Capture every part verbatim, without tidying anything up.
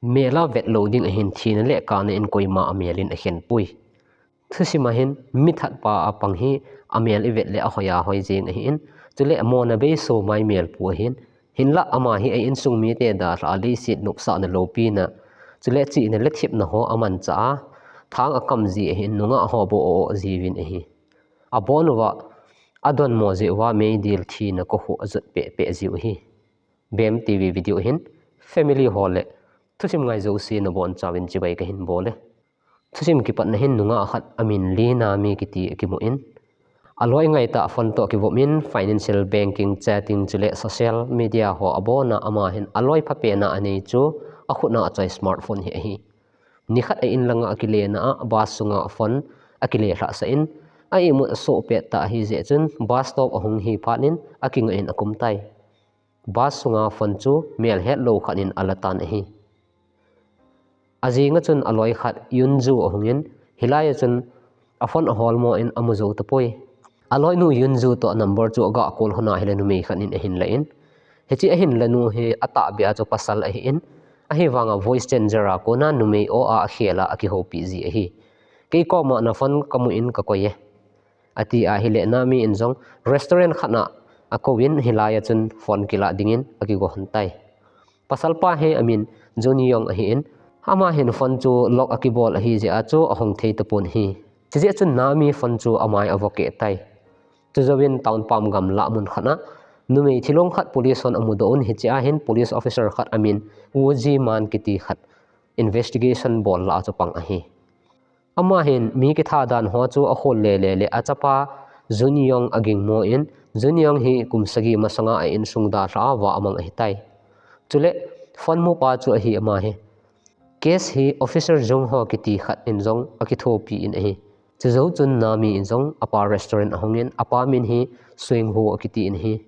Mel a vet lou ding ahin, thina le kana in koima a mel in akhen poi. Thusim a hin mi that pa a pang hi a mel i vet le a hoi a hoi jeng ahin, chule mona beiso mai mel pu ahin, hinlah ama hi a insung mite dalha a leiset nopsahna loupina, chule chihna le thepna ho a manchah a, thang a kam ji ahin, nungah ho bou a o jiuvin ahi. A bon uva, a donmo jeh uva meidil thina kohuh a jot peh peh jiu ahi. Bem T V video hin family ho le thusim ngai jouse na bonchauvin chibai kahin bol e. Thusim kipatna hin nungah khat amin Lina mi kiti akimu in, a loi ngaitah phone toh kivop in financial banking, chatting chule social media ho a bon a, ama hin a loi phapen a anei chu a khut a achoi smartphone hi ahi. Nikhat a in langa akile na a bus sunga phone akile lhahsah in, a imut asoh pet tah ahi jeh chun bus stop ahung hi phat in akingah in akum tai. Bus sunga phone chu mel hetlou khat in ala tan ahi. A jinga chun a loi khat Yunju ahung in, hilai a chun a phone a holmo in amu jou tapoi. A loinu Yunju toh number chu aga call hon a hile numei khat in ahin la in, hiche ahin la nu hi atahbeh a chu pasal ahin, ahivanga voice changer a kona numei o a akhel a akihoupi ji ahi. Kei koma na phone kamu in kakoi e, ati a hile Nami in jong restaurant khat a akouvin, hilai a chun phone kilah dingin akigo hon tai. Pasal pa hi amin Jun Yong ahin, ama hin phone chu lock akibol ahi jeh a chu ahong thei tapon ahi. Chujeh chun Nami phone chu amai avo keh tai. Chujouvin town pam gamlah mun khat a numei thilong khat police hon amudoh un, hiche a hin police officer khat amin Wu Ji Man kiti khat investigation bol lah a chu pang ahi. Ama hin mi kitha dan ho chu akhol lele le achapa Jun Yong agingmo in, Jun Yong hi kum sagi masanga a insung dalha a va amang ahitai. Chule phone mupa chu ahi ama hi. Case hi Officer Jung Ho kiti khat in jong akithopi in ahi. Chujou chun Nami in jong apa restaurant ahung in, apa min hi Suing Ho akiti in ahi.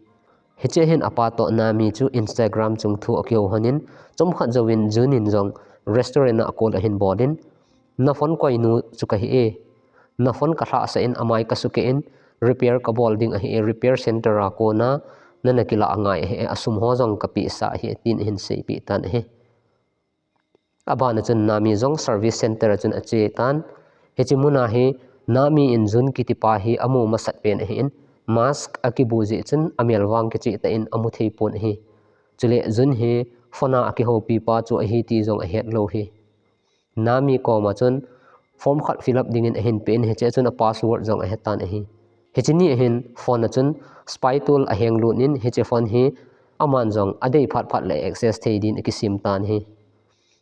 Hiche hin apa toh Nami chu Instagram chung thu akihou hon in, chomkhat jouvin Jun in jong restaurant a call ahin bol in, na phone koinu chu kahi e. Na phone kalhahsah in amai kasukeh in, repair kabol ding ahi e, repair center a kona nana kilah angai ahi e, asum ho jong kapehsah ahi e, tin ahin seipeh tan ahi. Abana chun Nami jong service center a chun ache tan. Hiche muna hi Nami in Jun kitipa hi amu masat pen ahin, mask akibu jeh chun amel vang kichehtah in amu thei pon ahi. Chule Jun hi phone a akihoupi pa chu ahi ti jong ahet lou ahi. Nami koma chun form khat fill up dingin ahin peh in, hiche a chun a password jong ahe tan ahi. Hiche ni ahin phone a chun spy tool aheng lut in, hiche phone hi aman jong adei phat phat le access thei din akisem tan ahi.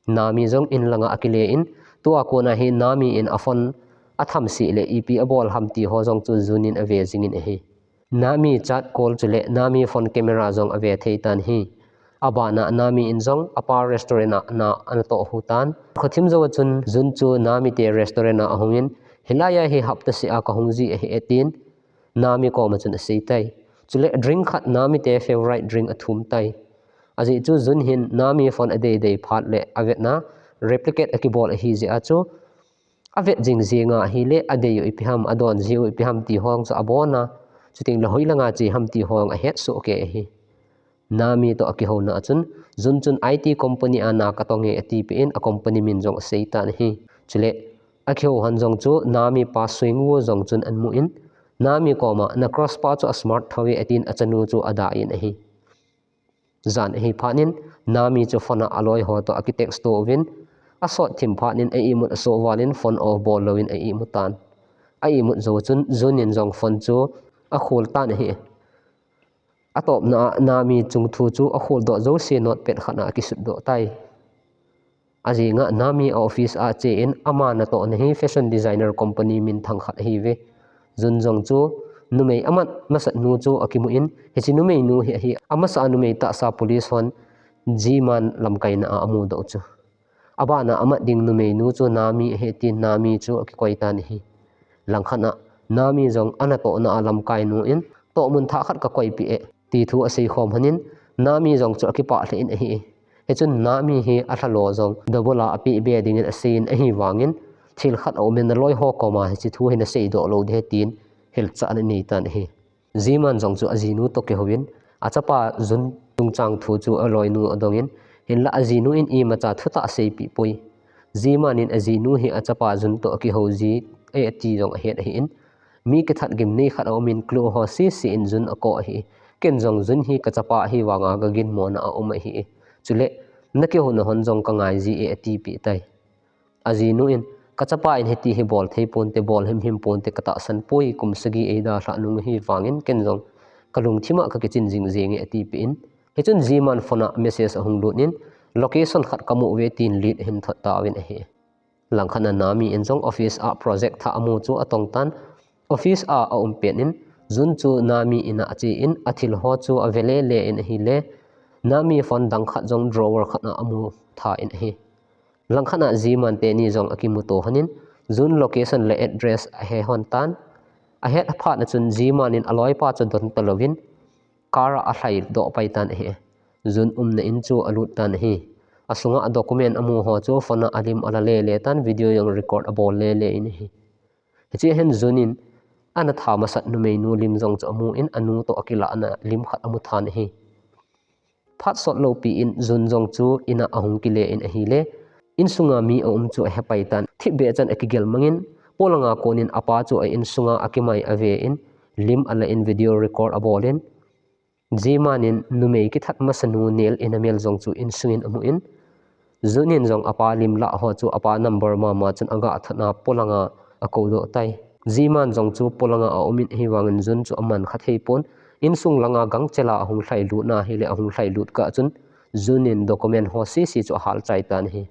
Nami jong in langa akile in, tua kona hi Nami in a phone athamsih le ipi abol ham ti ho jong chu Jun in ave jingin ahi. Nami chat call chule Nami phone camera jong ave thei tan ahi. Abana Nami in jong apa restaurant a na anatoh hu tan. Khothim jou a chun Jun chu Nami te restaurant a ahung in, hilai a hi hapta seh a kahung ji ahi e tin Nami koma chun asei tai. Chule drink khat Nami te favorite drink athum tai. Ajeh chu Jun hin Nami phone adei dei phat le avetna replicate akibol ahi jeh a chu avet jing jing a ahile adei u ipi ham, adon ji u ipi ham ti ho chu abon a, chuteng le hoilanga che ham ti ho ahet soh kei ahi. Nami toh akihouna a chun Jun chun I T company a na katong e ati peh in, a company min jong asei tan ahi. Chule akihou hon jong chu Nami pa Suing Wu jong chun amu in, Nami koma na crush pa chu a smart thou e atin achanu chu ada in ahi. Jan ahi phat in Nami chu phone a aloi ho toh akitext to uvin, asot thim phat in a imut asoh val in phone off bol louvin a imu tan. A imut jou chun Jun in jong phone chu akhol tan ahi. Atopna a Nami chungthu chu akholdoh jouse notepad khat a akisutdoh tai. Ajinga Nami a office a che in, ama natohna hi fashion designer company minthang khat ahiuve. Jun jong chu numei amat masat nu chu akimu in, hiche numei nu hi ahi amasa a numei tahsa police hon Jiman lamkaina a amudoh chu. Abana amat ding numei nu chu Nami ahi tin Nami chu akikoi tan ahi. Langkhat a Nami jong anatohna a lamkai nu in, tohmun thah khat kakoipeh e ti thu asei khom hon in, Nami jong chu akipah lheh in ahi. Hichun Nami hi alhalo jong double a apeh be dingin asei in ahivangin, thil khat aum in naloi ho koma hiche thu hi naseidoh lou ding ahi tin hilchah ana nei tan ahi. Jiman jong chu ajinu toh kihouvin, achapa Jun chungchang thu chu aloinu adongin, Hinlah ajinu in imacha thutah aseipeh poi. Jiman in ajinu hi achapa Jun toh akihou ji e ati jong ahet ahin, mi kithat gimnei khat aumin clue ho sese in Jun akou ahi. Ken jong Jun hi kachapa ahi vanga kaginmona aum ahi. Chule, nakihouna hon jong kangai ji e atipeh tai. Ajinu in, kachapa in hiti hi bol thei ponte, bol himhim ponte, katahsan poi, kum sagi eidalhah nung ahi vangin ken jong kalungthim a kakichin jing jenge atipeh in, hichun Jiman phone a message ahung lut in, location khat kamu uve tin lead ahin thot tauvin ahi. Langkhat a Nami in jong office a project thah amu chu atong tan, office a aum pet in, Jun chu Nami in a ache in, athil ho chu ave lele in ahile, Nami phone dang khat jong drawer khat a amu tha in ahi. Langkhat a Jiman teni jong akimuto hon in, Jun location le address ahe hon tan, ahet phat a chun Jiman in aloipa chu don talouvin, car a alhai doh pai tan ahi. Jun umna in chu alut tan ahi. Asunga document amu ho chu phone a alim ala lele tan, video jong record abol lele in ahi. Hiche hin Jun in ana tha masat numeinu lim jong chu amu in, anu toh akilahna lim khat amu than ahi. Phat sot loupi in Jun jong chu in a ahung kile in ahile, insunga mi aum chu ahepai tan, thipbeh chan akigel mangin, polanga konin apa chu a insunga akimai ave in, lim ala in, video record abol in, Jiman in numei kithat masanu Nel in amel jong chu insungin amu in, Jun in jong apa lim lah ho chu apa number mama chun aga thot a polanga akou doh tai. Jiman jong chu polanga aum in ahivangin Jun chu aman kha thei pon, insung langa gangchel a ahung lhai lut na ahile, ahung lhai lut kah chun Jun in document ho sese chu ahal chai tan ahi.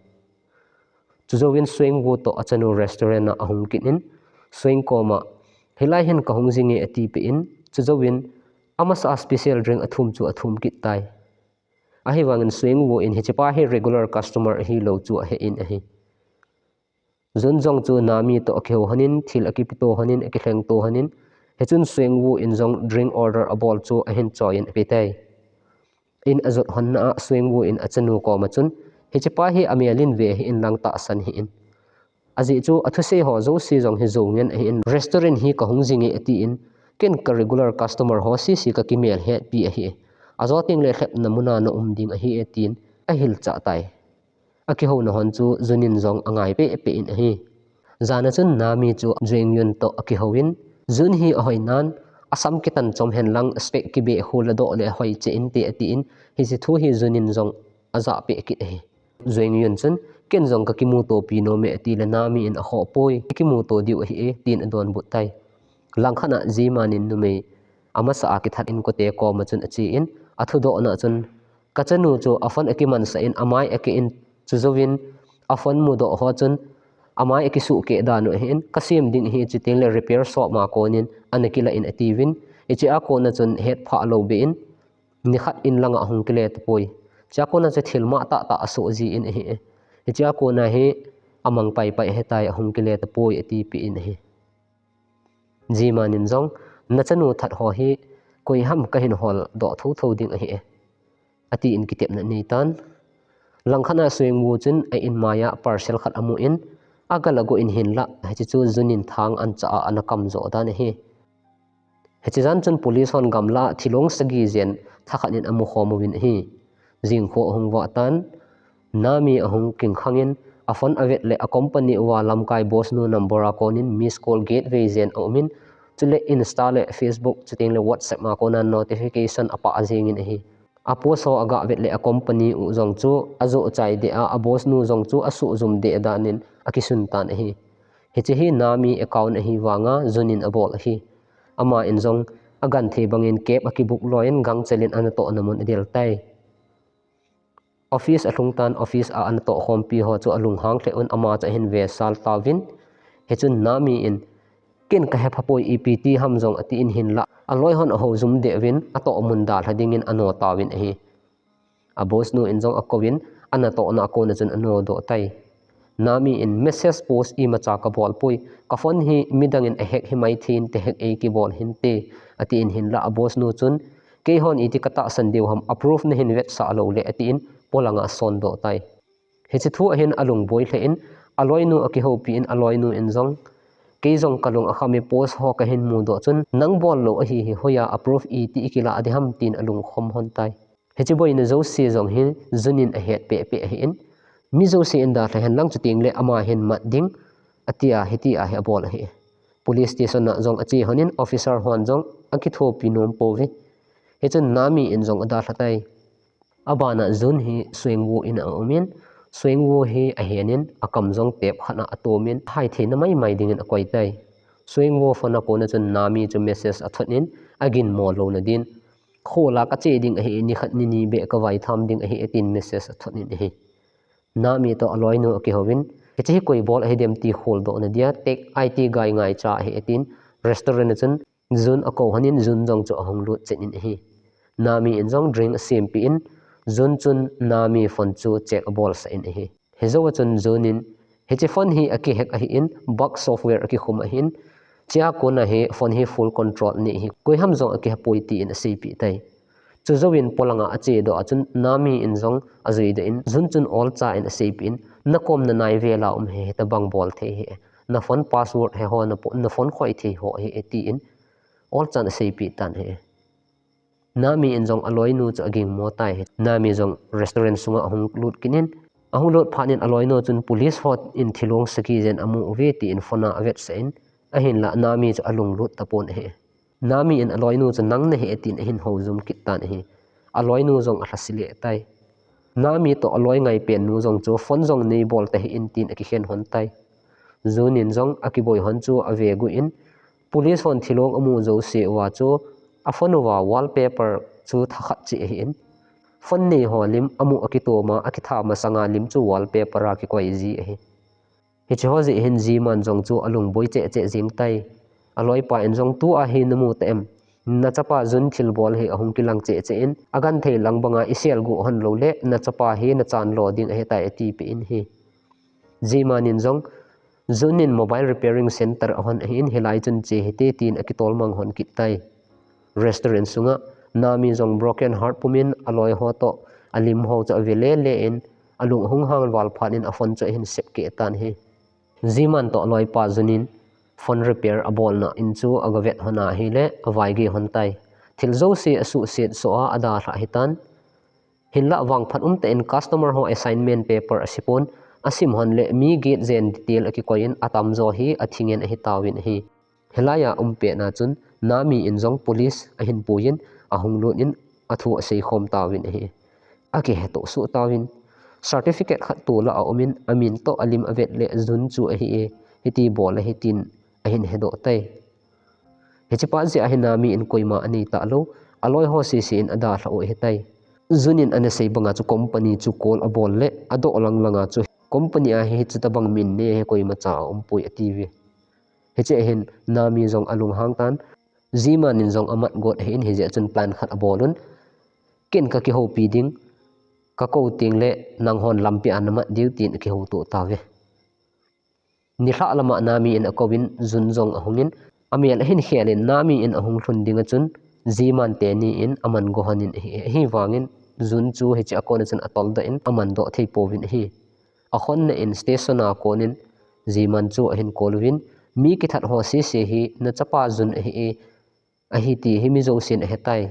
Chujouvin Suengwu toh achanu restaurant a ahung kit in, Sueng koma, hilai hin kahung jinge atipeh in, chujouvin amasa a special drink athum chu athum kit tai. Ahivangin Suengwu in hichepa hi regular customer ahilou chu ahe in ahi. Jun jong chu Nami toh akihou hon in, thil akipeto hon in, akilhengto hon in, hichun Suengwu in jong drink order abol chu ahin choi in ape tai. In ajot hon na a Suengwu in achanu koma chun, hichepa hi amel in ve hih in lang, tahsan hih in. Ajeh chu athusei ho jouse jong hi jou ngen ahi in, restaurant hi kahung jinge atin, ken ka regular customer ho sese kakimel hetpi ahi. Ajo tengle lhepna muna naum ding ahi e tin ahilchah tai. Akihouna hon chu Jun in jong angai pehpeh in ahi. Jan a chun Nami chu Jueng Yun toh akihou in, Jun hi ahoi nan, asam kitan chom hen lang spec kibeh khu ladoh le hoi cheh inte atin, hiche thu hi Jun in jong ajah peh kit ahi. Jueng Yun chun, ken jong kakimutopi nom e atile Nami in akhoh poi, kimuto diu ahi e tin adonbut tai. Langkhat a Jiman in numei amasa a kithat inkote koma chun ache in, athudohna chun, kachanu chu aphone akimansah in, amai akeh in, chujouvin aphone mudoh ho chun amai akisuhkeh dan u ahin, kasem ding ahi, chutengle repair shop ma konin ana kilah in atiuvin, hichea kona chun hetphah lou beh in, nikhat in langa ahung kile tapoi. Chea kona chu thil mah tahtah asoh jin ahi. Hichea kona hi amang paipai ahitai, ahung kile tapoi atipeh in ahi. Jiman in jong, nachanu that ho hi koiham kahin holdoh thotho ding ahi e, atin kitepna aneitan. Langkhat a Suengwu chun a inmai a parcel khat amu in, agalago in hinlah, hiche chu Jun in thang ancha a ana kamjoh dan ahi. Hiche jan chun police hon gamlah a thilong sagi jen thakhat in amukhom uvin ahi. Jingkho ahung vah tan, Nami ahung kingkhangin, aphone avet le acompany uva lamkai boss nu number a konin missed call get vei jen aumin, chule Insta le Facebook, chutengle WhatsApp ma kona notification apah jengin ahi. Apost ho agah vet le acompany u jong chu ajoh chai deh a, aboss nu jong chu asuhjum deh danin akisun tan ahi. Hiche hi Nami account ahivanga Jun in abol ahi. Aman jong agenthei bangin cab akibook loiyin gangchelin anatohna mun adel tai. Office alhung tan, office a anatoh khompi ho chu alunghang lheh un, ama chu ahin vesal tauvin, hichun Nami in, ken kahepha poi, ipi ti ham jong atin hinlah, aloi hon ahoujum deh uvin, atoh mun dalha dingin ano tauvin ahi. Aboss nu in jong akouvin, anatohna a kona chun anodoh tai. Nami in, message post imacha kabol poi, kaphone hi midangin ahack himai thei inte, hack eikibol hinte, atin hinlah aboss nu chun, keihon iti katahsan diu ham, aproof nahin vetsah loule, atin polanga asondoh tai. Hiche thu ahin alungboi lheh in, aloinu akihoupi in, aloinu in jong, kei jong kalung akham e, post ho kahin mudoh chun, nang bollou ahi hi, hoiya aproof iti ikilah ding ham tin alungkhom lhon tai. Hiche boina jouse jong hi Jun in ahet pehpeh ahin, mi jouse in dalha hen lang chuteng le ama hin mat ding, atia hitia hi abol ahi. Police station a jong ache hon in officer hon jong akithopi nom pouve. Hichun Nami in jong adalha tai. Abana Jun hi Suengwu in a um in, Suengwu hi ahen in, akam jong tep khat a atom in, hai theina maimai dingin akoi tai. Suengwu phone a kona chun Nami chu message athot in, aginmo louna din, "Khol a kache ding ahi, nikhat nini beh kavai tham ding ahi," atin message athot in ahi. Nami toh aloinu akihouvin, "Hiche hi koi bol ahi dem ti kholdoh na dia, tech I T guy ngaicha ahi," atin restaurant a chun Jun akou hon in Jun jong chu ahung lut chen in ahi. Nami in jong drink asempeh in, Jun chun Nami phone chu check abolsah in ahi. Hijou a chun Jun in, "Hiche phone hi akihack ahin, bug software akikhum ahin, chea kona hi phone hi full control nei ahi, koiham jong akihepoi," tin aseipeh tai. Chujouvin polanga achedoh a chun Nami in jong ajuidoh in, Jun chun olcha in aseipeh in, "Nakom nanai vela um hi, hitabang bol thei hi, na phone password he ho, na phone khoi thei ho hi," tin olchan aseipeh tan ahi. Nami in jong aloinu chu agingmo tai. Nami jong restaurant sunga ahung lut kit in, ahung lut phat in aloinu chun police hon thilong sagi jen amu uve tin phone a avetsah in, ahinlah Nami chu alunglut tapon ahi. Nami in aloinu chu nang nahi tin ahin houjum kit tan ahi. Aloinu jong alhasi lheh tai. Nami toh aloi ngaipen nu jong chu phone jong neibol tahih in tin akikhen hon tai. Jun in jong akiboi hon chu aveguh in, police hon thilong amu jouse uva chu aphone uva wallpaper chu thakhat cheh ahin, phone nei ho lim amu akitom a, akitha masanga lim chu wallpaper a kikoi ji ahi. Hiche ho jeh hin Jiman jong chu alungboi cheh cheh jing tai. Aloipa in jong, "Tua hi namu ta em? Nachapa Jun thilbol hi ahung kilang cheh cheh in, agenthei lang banga isel guh hon lou le, nachapa hi nachan lo ding ahitai," atipeh in ahi. Jiman in jong, "Jun in mobile repairing center ahon ahin, hilai chun che hite," tin akitolmang hon kit tai. Restaurant sunga Nami jong broken heart pumin aloi ho toh alim ho chu ave lele in, alung ahung hang val phat in aphone chu ahin sep keh tan ahi. Jiman toh aloipa Jun in phone repair abolna in chu agavet hon ahile, avaigei hon tai. Thil jouse asuhset soh a adalhah ahitan. Hinlah vangphat umtah in customer ho assignment paper asipon, asim hon le mi get jen detail akikoi in atamjo hi athingen ahitauvin ahi. Hilai a um petna chun Nami in jong police ahin puiyin ahung lut in athu aseikhom tauvin ahi. Akihetoh suh tauvin, certificate khat tola aumin, amin toh alim avet le Jun chu ahi e, hiti bol ahi tin ahin hedoh tai. Hiche phat jeh a hi Nami in koima anei talou, aloi ho sese in adalhah u ahitai. Jun in anasei banga chu company chu call abol le adoh lang langa chu company a hi hiche tabang min nei hi koimacha aumpoi atiuve. Hiche a hin Nami jong alunghang tan, Jiman in jong amat got ahin, hijeh chun plan khat abolun, "Ken kakihoupi ding, kakou teng le nanghon lampi a namat diu," tin akihouto tauve. Nilhah lama Nami in akouvin, Jun jong ahungin, amel ahin khelin Nami in ahung lhun dinga chun, Jiman teni in aman go honin ahi, ahivangin Jun chu hiche a kona chun atoldoh in aman doh thei pouvin ahi. Akhonna in station a konin Jiman chu ahin call uvin, "Mi kithat ho sese hi nachapa Jun ahi e, ahi ti hi mi jousen ahetai.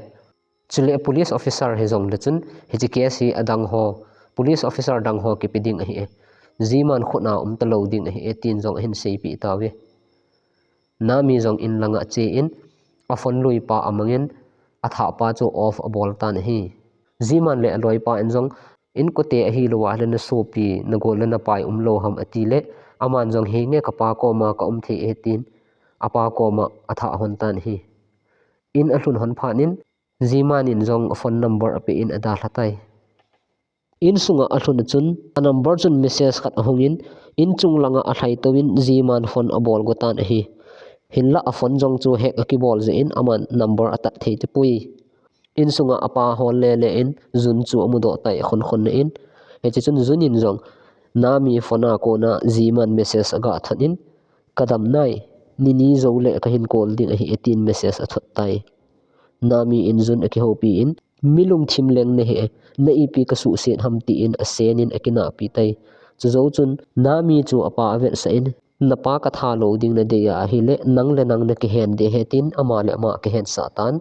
Chule police officer hijongle chun hiche case hi adang ho, police officer dang ho kipe ding ahi e. Jiman khut a um talou ding ahi e," tin jong ahin seipeh tauve. Nami jong in langa achen, aphone lui pa amangin, athah pa chu off abol tan ahi. Jiman le aloipa in jong, "Inkote ahilou ahile nasopi, nagol le napai umlou ham?" atile, aman jong, "Henge, kapa koma kaum thei e," tin apa koma athah hon tan ahi. In alhun hon phat in, Jiman in jong aphone number apen adalha tai. Insunga alhun a chun, anumber chun message khat ahungin, inchung langa alhai touvin Jiman phone abol go tan ahi. Hinlah aphone jong chu hack akibol jeh in aman number atat thei tapoi. Insunga apa hol lele in Jun chu amudoh tai akhon khonna in. Hiche chun Jun in jong Nami phone a kona Jiman message aga thot in, "Kadam nai, nini joule kahin call ding ahi e," tin message athot tai. Nami in Jun akihoupi in, "Mi lungthim leng nahi e, na ipi kasuhset ham," tin asenin akinahpi tai. Chujou chun Nami chu apa avetsah in, "Napa katha lou ding nadei a ahile, nang le nang nakihen ding ahi," tin ama le ama akihensah tan.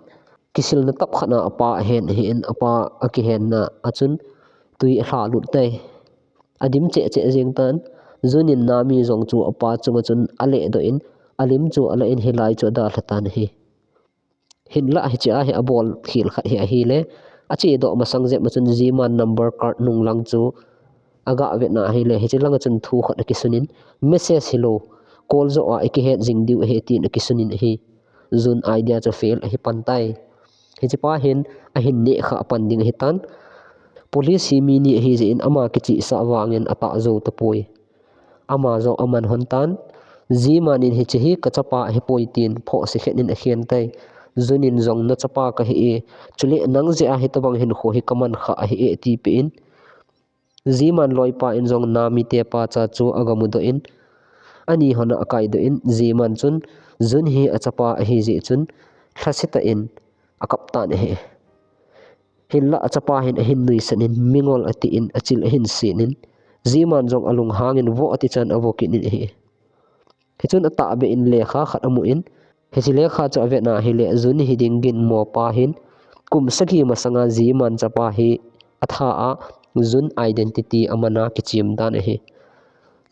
kisilna tap khat a apa ahen ahin, apa akihenna a chun tui alha lut tai. Adim cheh cheh jeng tan, Jun in Nami jong chu apa chunga chun aleh doh in, alim chu ala in hilai chu adalha tan ahi. Hinlah hiche a hi abol khel khat hi ahile, ache doh masang jep ma chun Jiman number card nung lang chu aga vetna ahile, hiche langa chun thu khat akisun in, message hilou, call joh a ikihet jing diu ahi tin akisun in ahi. Jun idea chu fail ahi pan tai. Hiche pa hin ahin neh kha pan ding ahi tan. Police hi mi ni ahi jeh in ama kichihsah vangin atah jou tapoi. Ama jong aman hon tan. Jiman in hiche hi kachapa ahipoi tin phohse khen in akhen tai. Jun in jong nachapa kahi e, chule nang jeh a hitabang hinkho hi kaman kha ahi e, ati peh in. Jiman loipa in jong Nami te pacha chu agamu doh in, ani hon a akai doh in, Jiman chun Jun hi achapa ahi jeh chun lhasetah in akap tan ahi. Hinlah achapa hin ahin nuisan in, mingol ati in, achil ahin sen in, Jiman jong alunghang in vo ati chan avo kit in ahi. Hichun atahbeh in lekha khat amu in, hiche lekha chu avetna ahile, Jun hiding ginmo pa hin kum sagi masanga Jiman chapa hi atha a, Jun identity aman a kichim dan ahi.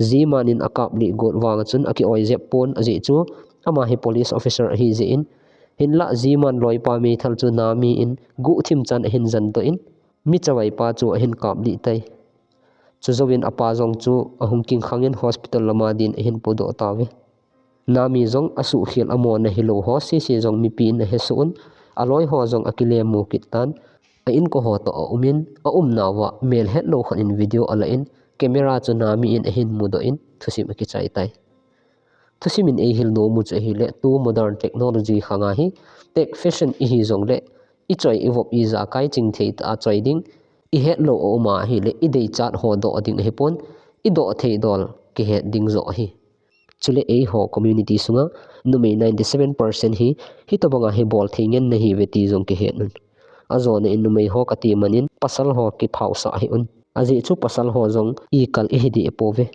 Jiman in akaplih got vang a chun aki-oi jep pon, ajeh chu ama hi police officer ahi jeh in, hinlah Jiman loipa meithal chu Nami in guhthim chan ahin jan doh in, mi chavaipa chu ahin kaplih tai. Chujouvin apa jong chu ahung kingkhang in hospital lama din ahin podoh tauve. Nami jong asuhkhel amona hilou ho sese jong mipi in ahesoh un, aloi ho jong akilemu kit tan, a inko ho toh aum in, aumnauva mel hetlou khat in video ala in, camera chu Nami in ahin mudoh in thusim akichai tai. Thusim in eihil nom u chu ahile, tu modern technology khang a hi tech fashion ihi jongle, ichoi ivop ijakai chingthei tah a choi ding, ihetlou aum ahile, ideichat ho doh ding ahipon, idoh thei dol kihet ding joh ahi. Chule eiho community sunga numei ninety seven percent hi hitobanga hi bol thei ngen nahiuve ti jong kihet un. Ajona in numei ho kati man in pasal ho kiphaosah hih un. Ajeh chu pasal ho jong ikal ihi deh pouve.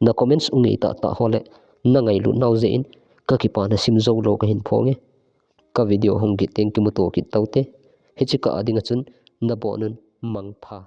Na comments u ngei tahtah ho le nangailut nau jeh in kakipana simjoulou kahin phonge. Ka video hung kit teng kimuto kit taute. Hiche kah a dinga chun nabon un, mangpha.